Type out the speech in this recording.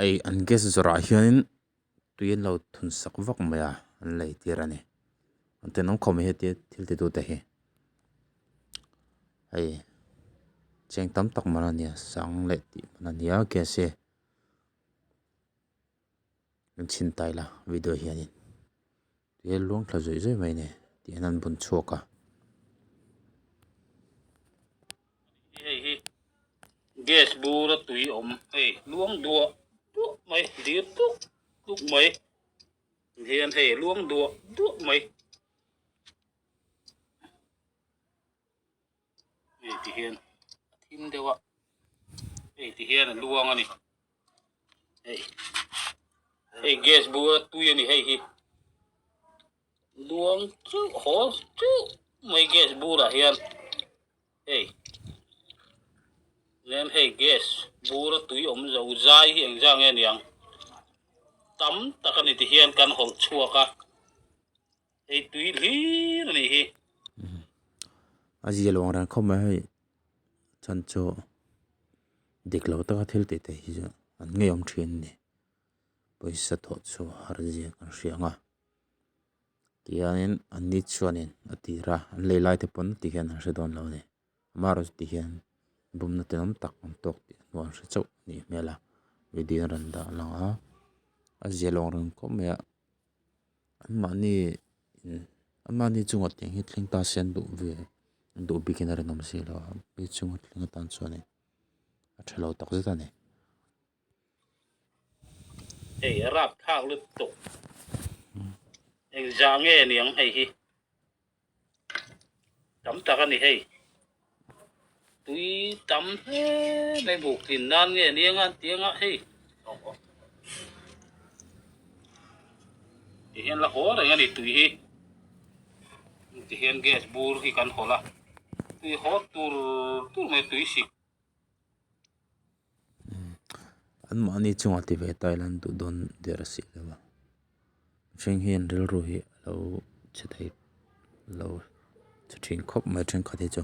Hei an gas zawrh ah hianin tui an lo thun sak vak mai a an lei tir a ni an tenawm khawp mai hetia thil ti tu te hi hei cheng tam tak man a nia sang leh tih man a nia gas hi an chhin ta ila video hianin tui a luang thla zawih zawih mai a ni tih hian an bun chhuak a. Hei hi gas bur a tui awm hei luang duah duah mai dir tuk tuk mai hian hei luang duah duah mai hei ti hian a thim deuh a hei ti hian a luang a ni hei hei gas bur a tui a ni hei hi luang chu haw chu mai gas burah hian hei nen hei gas bura tui awm zo zai hi eng zang nge niang tam tak a ni ti hian kan hawlh chhuak a hei tui hlir a nih hi. A zia lo ang reng khawp mai hei chhan chu dik lo taka thil tih te hi chu an ngeiawm thin a ni pawisa thawh chu har zia kan hria ang a. Tihianin an ni chuanin a tir a an lei lai te pawn ti hian an hre dawn lo a ni amaherawhchu ti hian bumna tenawm tak an tawk tih hnu an hre chauh a nih hmel a video an rawn dah lang a a zia lawng reng khawp mai a anmahni in anmahni chungah tiang hi thleng ta se an duh ve an duh bikin a rinawm si lo a mi chunga thleng atan chuanin a tha lo takzet a ni. Hei a rap thlak lutuk engzah nge niang hei hi tam tak a ni hei tui tam hle mai buk tlin nan nge nia ngan tiang a hei ti hian la haw reng a ni tui hi ti hian gas bur hi kan hawlh a tui haw tur tur mai tui sik. An mahni chungah ti ve ta ila an duh dawn der a si lo a mihring hian rilru hi a lo chhe thei lo chhe thin khawp mai thenkhat hi chu.